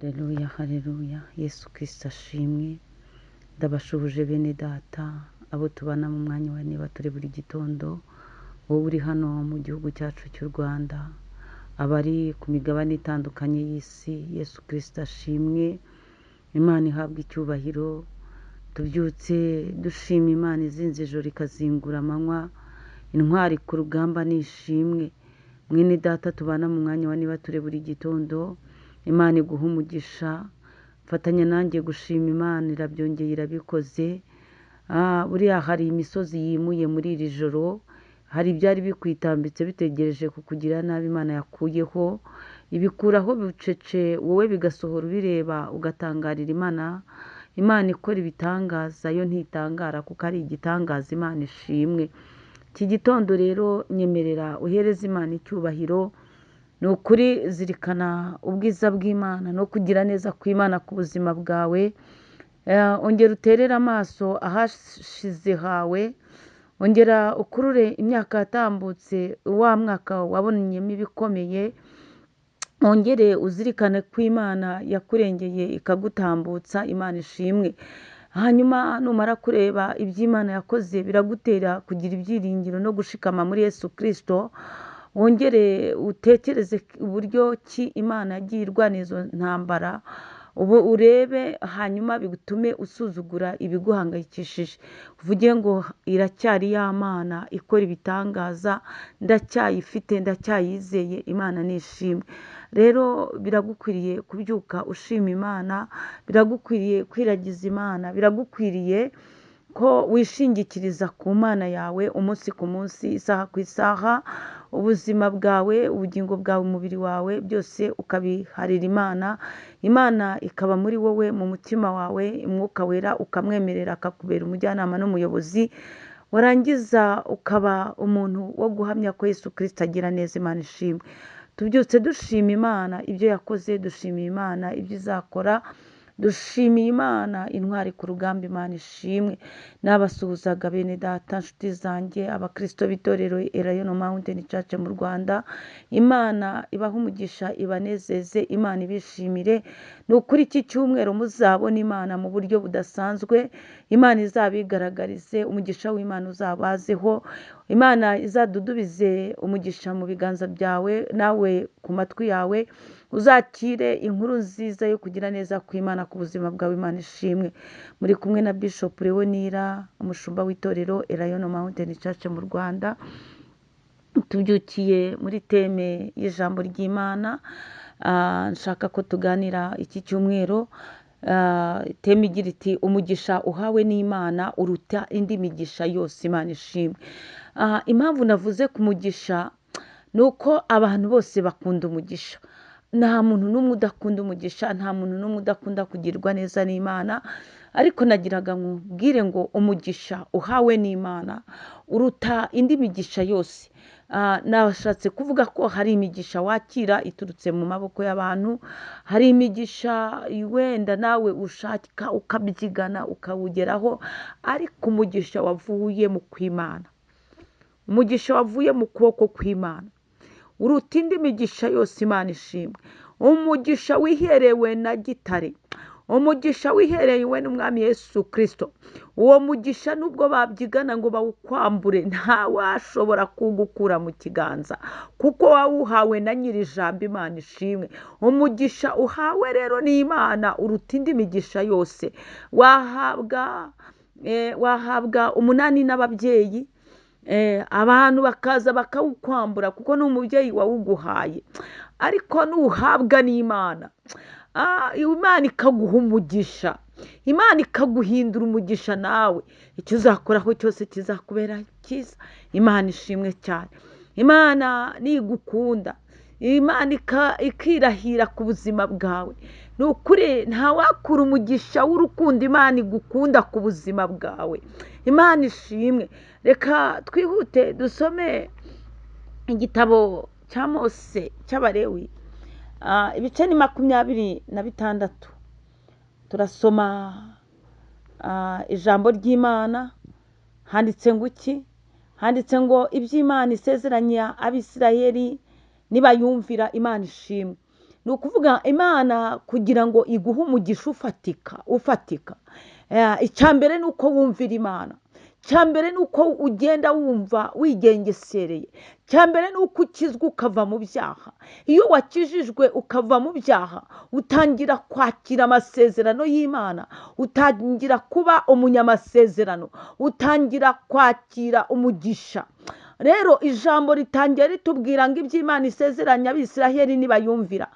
Haleluya, haleluya, Yesu Kristo ashimwe. Ndabashuhuje bene data, abo tubana mu mwanya wa niba turi buri gitondo, wowe uri hano mu gihugu cyacu cy'u Rwanda, abari ku migabane itandukanye y'isi, Yesu Kristo ashimwe, Imana ihabwe icyubahiro. Tubyutse dushima Imana izinze ijoro ikazingura amanywa, intwari ku rugamba nishimwe. Mwene data tubana mu mwanya wa niba turi buri gitondo, Imana iguha umugisha. Fatanya nanjye gushima Imana, irabyongeye irabikoze. Buriya hari imisozi yimuye muri iri joro, hari ibyari bikwitambitse bitegereje kukugira nabi Imana yakuyeho, ibikuraho bucece, wowe bigasohora ubireba ugatangarira Imana. Imana ikora ibitangaza yo ntitangara kuko ari igitangaza. Imana ishimwe. Iki gitondo rero nyemerera uhereze Imana icyubahiro. Ni ukuri zirikana ubwiza bw'Imana no kugira neza kw'Imana ku buzima bwawe. Ongera uterere amaso ahashize hawe, ongera ukurure imyaka yatambutse, wa mwaka wabonyemo ibikomeye, wongere uzirikane ko Imana yakurengeye ikagutambutsa. Imana ishimwe. Hanyuma numara kureba ibyo Imana yakoze biragutera kugira ibyiringiro no gushikama muri Yesu Kristo. Wongere utekereze uburyo ki Imana yagiye irwana izo ntambara, ubu urebe, hanyuma bigutume usuzugura ibiguhangayikishije, uvuge ngo iracyari ya Mana ikora ibitangaza, ndacyayifite, ndacyayizeye, Imana nishimwe. Rero biragukwiriye kubyuka ushima Imana, biragukwiriye kwiragiza Imana, biragukwiriye ko wishingikiriza ku Mana yawe umunsi ku munsi, isaha ku isaha, ubuzima bwawe, ubugingo bwawe, umubiri wawe, byose ukabiharira Imana. Imana ikaba muri wowe, mu mutima wawe, Umwuka Wera ukamwemerera akakubera umujyanama n'umuyobozi, warangiza ukaba umuntu wo guhamya ko Yesu Kristo agira neza. Imana ishimwe. Tubyutse dushima Imana ibyo yakoze, dushimiye Imana ibyo izakora, dushimiye Imana intwari ku rugamba. Imana ishimwe. Nabasuhuzaga bene data, nshuti zanjye, abakristo b'itorero Elayono Mountain Church mu Rwanda. Imana ibahe umugisha, ibanezeze, Imana ibishimire. Ni ukuri iki cyumweru muzabona Imana mu buryo budasanzwe, Imana izabigaragarize, umugisha w'Imana uzabazeho, Imana izadudubize umugisha mu biganza byawe, nawe ku matwi yawe uzakire inkuru nziza yo kugira neza kw'Imana ku buzima bwawe. Imana ishimwe. Muri kumwe na Bishop Leonira, umushumba w'itorero Elayono Mountain Church mu Rwanda. Tubyukiye muri teme y'ijambo ry'Imana. Nshaka ko tuganira iki cyumweru, teme igira iti umugisha uhawe n'Imana uruta indi migisha yose. Imana ishimwe. Impamvu navuze ku mugisha ni uko abantu bose bakunda umugisha. Nta muntu n'umwe udakunda umugisha, nta muntu n'umwe udakunda kugirwa neza n'Imana. Ariko nagiraga nkubwire ngo umugisha uhawe n'Imana uruta indi migisha yose. Nashatse kuvuga ko hari imigisha wakira iturutse mu maboko y'abantu, hari imigisha wenda nawe ushaka ukabyigana ukawugeraho, ariko umugisha wavuye mu kw'Imana, umugisha wavuye mu kuboko kw'Imana uruta indi migisha yose. Imana ishimwe. Umugisha wiherewe na gitare, umugisha wiherewe n'Umwami Yesu Kristo, uwo mugisha nubwo babyigana ngo bawukwambure, ntawashobora kuwugukura mu kiganza kuko wawuhawe na nyir'ijambo. Imana ishimwe. Umugisha uhawe rero n'Imana uruta indi migisha yose. Wahabwa umunani n'ababyeyi, abantu bakaza bakawukwambura kuko ni umubyeyi wawuguhaye, ariko nuhabwa n'Imana, Imana ikaguha umugisha, Imana ikaguhindura umugisha, nawe icyo uzakoraho cyose kizakubera cyiza. Imana ishimwe cyane. Imana nigukunda, Imana ikirahira ku buzima bwawe. Ni ukuri ntawakura umugisha w'urukundo Imana igukunda ku buzima bwawe. Imana ishimwe. Reka twihute dusome igitabo cya Mose cy'Abalewi, ibice ni 26. Turasoma ijambo ry'Imana. Handitse ngo iki? Handitse ngo iby'Imana isezeranya Abisirayeli nibayumvira. Imana ishimwe. Ni ukuvuga Imana kugira ngo iguhe umugisha ufatika. Icya mbere ni uko wumvira Imana. Icya mbere ni uko ugenda wumva wigengesereye. Icya mbere ni uko ukizwa ukava mu byaha. Iyo wakijijwe ukava mu byaha, utangira kwakira amasezerano y'Imana, utangira kuba umunyamasezerano, utangira kwakira umugisha. Rero ijambo ritangiye ritubwira ngo iby'Imana isezeranya Abisiraheli nibayumvira.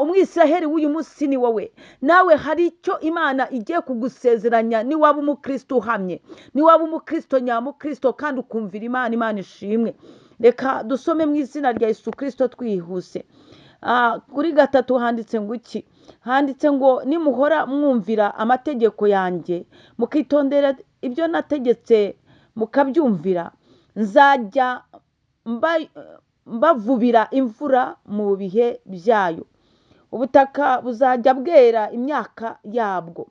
Umwisiraheli w'uyu munsi ni wowe. Nawe hari icyo Imana igiye kugusezeranya niwaba umukristo uhamye, niwaba umukristo nyamukristo kandi ukumvira Imana. Imana ishimwe. Reka dusome mu izina rya Yesu Kristo twihuse. Kuri 3 handitse ngo iki? Handitse ngo nimuhora mwumvira amategeko yanjye, mukitondera ibyo nategetse mukabyumvira, nzajya mbavubira imvura mu bihe byayo, ubutaka buzajya bwera imyaka yabwo.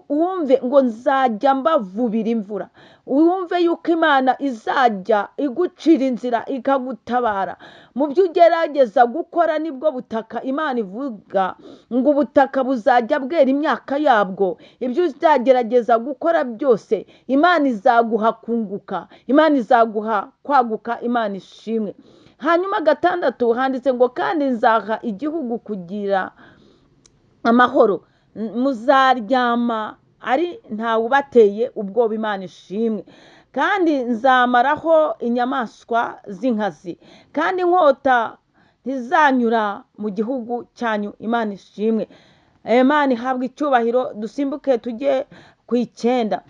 Wumve ngo nzajya mbavubira imvura. Wumve yuko Imana izajya igucira inzira ikagutabara mu byo ugerageza gukora. Nibwo butaka Imana ivuga ngo ubutaka buzajya bwera imyaka yabwo. Ibyo uzagerageza gukora byose Imana izaguha kunguka, Imana izaguha kwaguka. Imana ishimwe. Hanyuma 6 handitse ngo kandi nzaha igihugu kugira amahoro, muzaryama ari ntawubateye ubwoba. Imana ishimwe. Kandi nzamaraho inyamaswa z'inkazi, kandi inkota ntizanyura mu gihugu cyanyu. Imana ishimwe. Imana ihabwa icyubahiro. Dusimbuke tujye ku 9.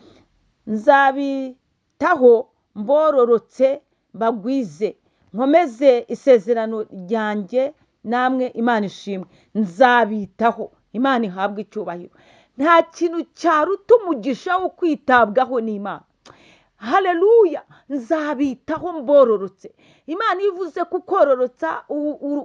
Nzabitaho mbororotse mbagwize, nkomeze isezerano ryanjye namwe. Imana ishimwe. Nzabitaho. Imana ihabwa icyubahiro. Nta kintu cyaruta umugisha wo kwitabwaho n'Imana. Haleluya. Nzabitaho mbororotse. Imana iyo ivuze kukororotsa,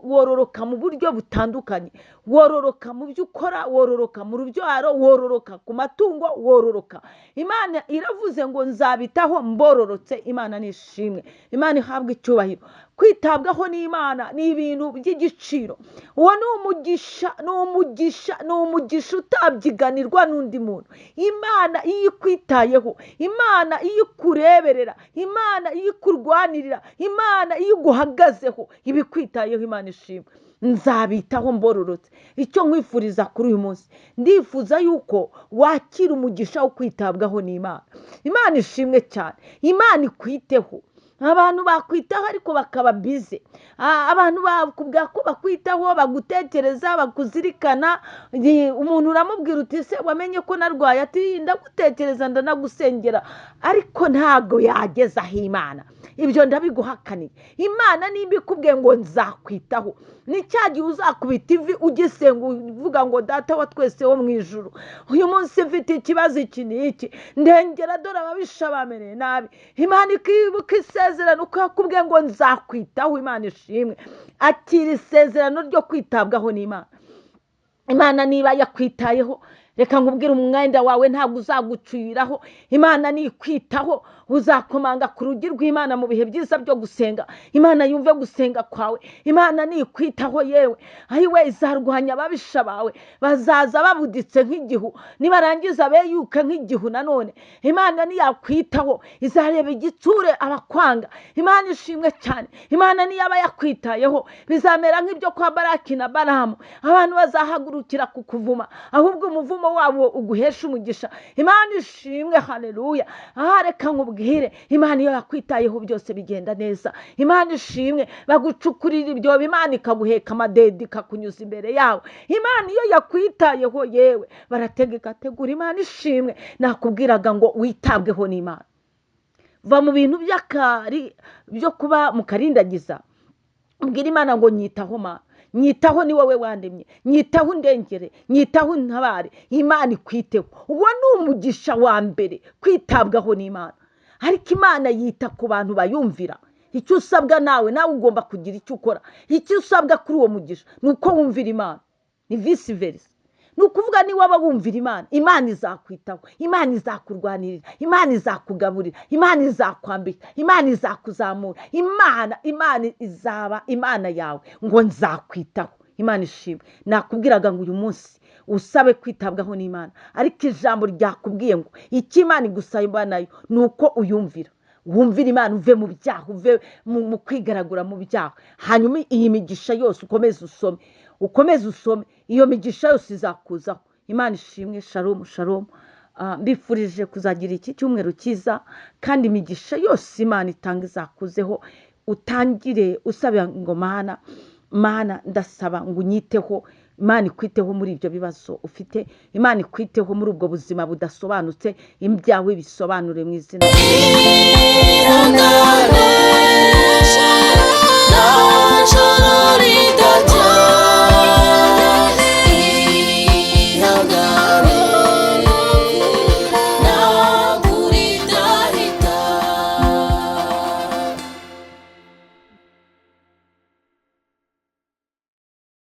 wororoka mu buryo butandukanye. Wororoka mu byo ukora, wororoka mu rubyaro, wororoka ku matungo, wororoka. Imana iravuze ngo nzabitaho mbororotse. Imana nishimwe. Imana ihabwa icyubahiro. Kwitabwaho n'Imana ni ibintu by'igiciro. Uwo ni umugisha, ni umugisha, ni umugisha utabyiganirwa n'undi muntu. Imana iyo ikwitayeho, Imana iyo ikureberera, Imana iyo ikurwanirira, Imana iyo iguhagazeho, ibikwitayeho. Imana ishimwe. Nzabitaho mbororotse. Icyo nkwifuriza kuri uyu munsi, ndifuza yuko wakira umugisha wo kwitabwaho n'Imana. Imana ishimwe cyane. Imana ikwiteho. Abantu bakwitaho ariko bakaba bize. Abantu bakubwira ko bakwitaho, bagutekereza, bakuzirikana. Umuntu uramubwira uti se wamenye ko narwaye, ati ndagutekereza ndanagusengera, ariko ntago yageza aho Imana. Ibyo ndabiguhakaniye. Imana nimba ikubwiye ngo nzakwitaho, ni cya gihe uzakubita ivi ugisenga uvuga ngo data wa twese wo mu ijuru, uyu munsi mfite ikibazo iki n'iki, ndengera dore ababisha bamereye nabi. Imana ikibuka isezerano uko yakubwiye ngo nzakwitaho. Imana ishimwe. Akira isezerano ryo kwitabwaho n'Imana. Imana niba yakwitayeho, reka nkubwire, umwenda wawe ntabwo uzaguciraho. Imana nikwitaho, uzakomanga ku rugi rw'Imana mu bihe byiza byo gusenga. Imana yumve gusenga kwawe. Imana nikwitaho, yewe ayiwe izarwanya ababisha bawe, bazaza babuditse nk'igihu, nibarangiza beyuke nk'igihu. Nanone Imana niyakwitaho, izareba igitsure abakwanga. Imana ishimwe cyane. Imana niyaba yakwitayeho, bizamera nk'ibyo kwa Baraki na Balamu. Abantu bazahagurukira kukuvuma, ahubwo umuvumo wabo uguhesha umugisha. Imana ishimwe. Haleluya. Aha reka nkubwire, Imana iyo yakwitayeho byose bigenda neza. Imana ishimwe. Bagucukurira ibyobo, Imana ikaguheka amadedi ikakunyuza imbere yawe. Imana iyo yakwitayeho, yewe barategeka tegura. Imana ishimwe. Nakubwiraga ngo witabweho n'Imana. Va mu bintu byo kuba mukarindagiza. Ubwira Imana ngo nyitaho Mana, nyitaho ni wowe wandemye, nyitaho undengere, nyitaho untabare. Imana ikwiteho. Uwo ni umugisha wa mbere, kwitabwaho n'Imana. Ariko Imana yita ku bantu bayumvira. Icyo usabwa nawe, nawe ugomba kugira icyo ukora. Icyo usabwa kuri uwo mugisha ni uko wumvira Imana. Ni vice versa. Ni ukuvuga niba waba wumvira Imana, Imana izakwitaho, Imana izakurwanirira, Imana izakugaburira, Imana izakwambika, Imana izakuzamura, Imana izaba Imana yawe ngo nzakwitaho. Imana ishimwe. Nakubwiraga ngo uyu munsi usabe kwitabwaho n'Imana, ariko ijambo ryakubwiye ngo icyo Imana igusaba nayo ni uko uyumvira. Wumvire Imana, uve mu byaha, uve mu kwigaragura mu byaha. Hanyuma iyi migisha yose ukomeze usome, ukomeze usome, iyo migisha yose izakuzaho. Imana ishimwe. Shalom, shalom. Mbifurije kuzagira iki cyumweru cyiza, kandi imigisha yose Imana itanga izakuzeho. Utangire usaba ngo: "Mana, Mana, ndasaba ngo unyiteho." Imana ikwiteho muri ibyo bibazo ufite, Imana ikwiteho muri ubwo buzima budasobanutse, ibyawe bisobanure mu izina Ihangane.